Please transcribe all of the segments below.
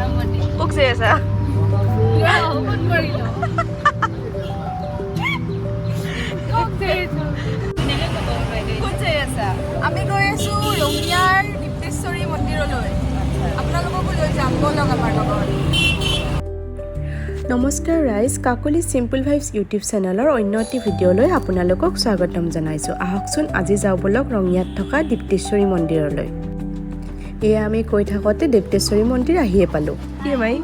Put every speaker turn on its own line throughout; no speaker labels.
আৰম্ভণি।
ক'ত যাই আছা?
ফোন কৰিলো। ক'ত যাই আছো? ধুনীয়াকে ক'ব পাৰে।
ক'ত যাই আছা? আমি গৈ আছো ৰঙিয়াৰ দীপ্তেশ্বৰী মন্দিৰলৈ। আপোনালোককো লৈ যাম, ব'লক আমাৰ লগত।
নমস্কাৰ ৰাইজ, কাকলি চিম্পল ভাইবছ ইউটিউব চেনেলৰ অন্য এটি ভিডিঅ'লৈ আপোনালোকক স্বাগতম জনাইছোঁ। আহকচোন, আজি যাওঁ ব'লক ৰঙিয়াত থকা দীপ্তেশ্বৰী মন্দিৰলৈ। এয়া আমি কৈ থাকোঁতে দীপ্তেশ্বৰী মন্দিৰ আহিয়ে পালোঁ।
কি মাই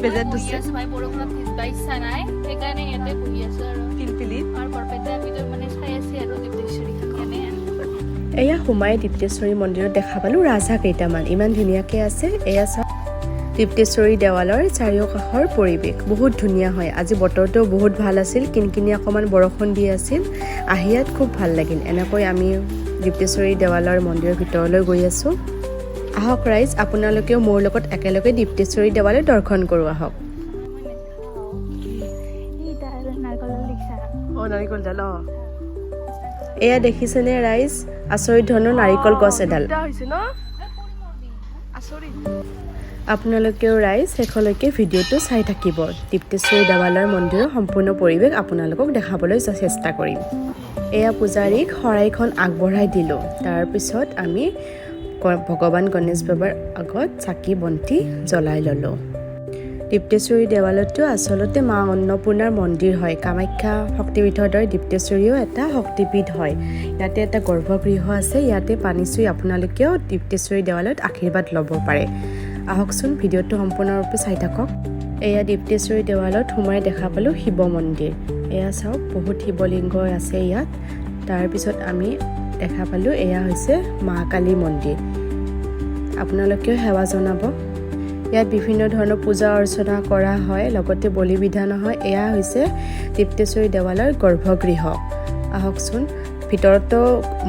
বেজাৰ?
বহি আছো ভাই, বৰষুণত ভিজবা ইচ্ছা নাই, সেইকাৰণে ইয়াতে বহি আছো আৰু।
পিলপিলিত।
আৰু বৰপেটা ভিতৰত মানে চাই আছে আৰু দীপ্তেশ্বৰীখন কেনে।
এয়া সোমাই দীপ্তেশ্বৰী মন্দিৰত দেখা পালোঁ ৰাজহাঁহ কেইটামান ইমান ধুনীয়াকৈ আছে। এয়া চাওক, দীপ্তেশ্বৰী দেৱালয়ৰ চাৰিওকাষৰ পৰিৱেশ বহুত ধুনীয়া হয়। আজি বতৰটোও বহুত ভাল আছিল, কিনকিনীয়া অকণমান বৰষুণ দি আছিল। আহি ইয়াত খুব ভাল লাগিল। এনেকৈ আমি দীপ্তেশ্বৰী দেৱালয়ৰ মন্দিৰৰ ভিতৰলৈ গৈ আছোঁ। আহক ৰাইজ, আপোনালোকেও মোৰ লগত একেলগে দীপ্তেশ্বৰী দেৱালয় দৰ্শন কৰোঁ আহক।
নাৰিকল দেখিছা?
অঁ, নাৰিকল ডাল, অঁ।
এয়া দেখিছেনে ৰাইজ, আচৰিত ধৰণৰ নাৰিকল গছ এডাল।
দুটা হৈছে ন, আচৰিত।
আপোনালোকেও ৰাইজ শেষলৈকে ভিডিঅ'টো চাই থাকিব। দীপ্তেশ্বৰী দেৱালয়ৰ মন্দিৰৰ সম্পূৰ্ণ পৰিৱেশ আপোনালোকক দেখাবলৈ চেষ্টা কৰিম। এয়া পূজাৰীক শৰাইখন আগবঢ়াই দিলোঁ। তাৰপিছত আমি ভগৱান গণেশ বাবাৰ আগত চাকি বন্তি জ্বলাই ল'লোঁ। দীপ্তেশ্বৰী দেৱালয়টো আচলতে মা অন্নপূৰ্ণাৰ মন্দিৰ হয়। কামাখ্যা শক্তিপীঠৰ দৰে দীপ্তেশ্বৰীও এটা শক্তিপীঠ হয়। ইয়াতে এটা গৰ্ভগৃহ আছে। ইয়াতে পানী চুই আপোনালোকেও দীপ্তেশ্বৰী দেৱালয়ত আশীৰ্বাদ ল'ব পাৰে। আহকচোন, ভিডিঅ'টো সম্পূৰ্ণৰূপে চাই থাকক। এয়া দীপ্তেশ্বৰী দেৱালয়ত সোমাই দেখা পালোঁ শিৱ মন্দিৰ। এয়া চাওক, বহুত শিৱলিংগ আছে ইয়াত। তাৰপিছত আমি দেখা পালোঁ এয়া হৈছে মা কালী মন্দিৰ। আপোনালোকেও সেৱা জনাব। ইয়াত বিভিন্ন ধৰণৰ পূজা অৰ্চনা কৰা হয়, লগতে বলি বিধানো হয়। এয়া হৈছে দীপ্তেশ্বৰী দেৱালয়ৰ গৰ্ভগৃহ। আহকচোন, ভিতৰতো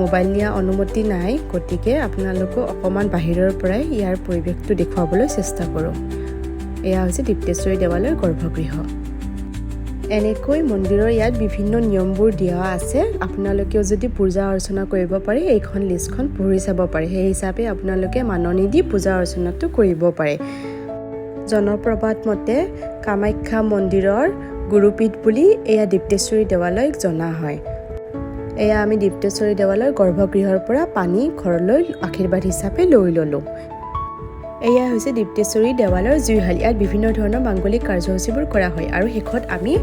মোবাইল নিয়া অনুমতি নাই, গতিকে আপোনালোকো অকণমান বাহিৰৰ পৰাই ইয়াৰ পৰিৱেশটো দেখুৱাবলৈ চেষ্টা কৰোঁ। এয়া হৈছে দীপ্তেশ্বৰী দেৱালয়ৰ গৰ্ভগৃহ। এনেকৈ মন্দিৰৰ ইয়াত বিভিন্ন নিয়মবোৰ দিয়া আছে। আপোনালোকেও যদি পূজা অৰ্চনা কৰিব পাৰে, এইখন লিষ্টখন পঢ়ি চাব পাৰে। সেই হিচাপে আপোনালোকে মাননি দি পূজা অৰ্চনাটো কৰিব পাৰে। জনপ্ৰবাদ মতে কামাখ্যা মন্দিৰৰ গুৰুপীঠ বুলি এয়া দীপ্তেশ্বৰী দেৱালয়ক জনা হয়। এয়া আমি দীপ্তেশ্বৰী দেৱালয়ৰ গৰ্ভগৃহৰ পৰা পানী ঘৰলৈ আশীৰ্বাদ হিচাপে লৈ ল'লোঁ। এয়া হৈছে দীপ্তেশ্বৰী দেৱালয়ৰ জুইশাল। ইয়াত বিভিন্ন ধৰণৰ মাংগলিক কাৰ্যসূচীবোৰ কৰা হয়। আৰু শেষত আমি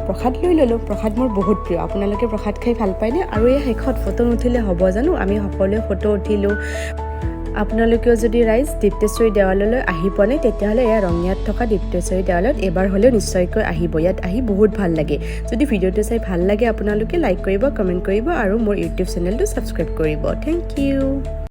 প্ৰসাদ লৈ ল'লোঁ। প্ৰসাদ মোৰ বহুত প্ৰিয়। আপোনালোকে প্ৰসাদ খাই ভাল পায়নে? আৰু এই শেষত ফটো নুঠিলে হ'ব জানো? আমি সকলোৱে ফটো উঠিলোঁ। আপোনালোকেও যদি ৰাইজ দীপ্তেশ্বৰী দেৱালয়লৈ আহি পোৱা নাই, তেতিয়াহ'লে এয়া ৰঙিয়াত থকা দীপ্তেশ্বৰী দেৱালয়ত এবাৰ হ'লেও নিশ্চয়কৈ আহিব। ইয়াত আহি বহুত ভাল লাগে। যদি ভিডিঅ'টো চাই ভাল লাগে, আপোনালোকে লাইক কৰিব, কমেণ্ট কৰিব আৰু মোৰ ইউটিউব চেনেলটো ছাবস্ক্ৰাইব কৰিব। Thank U.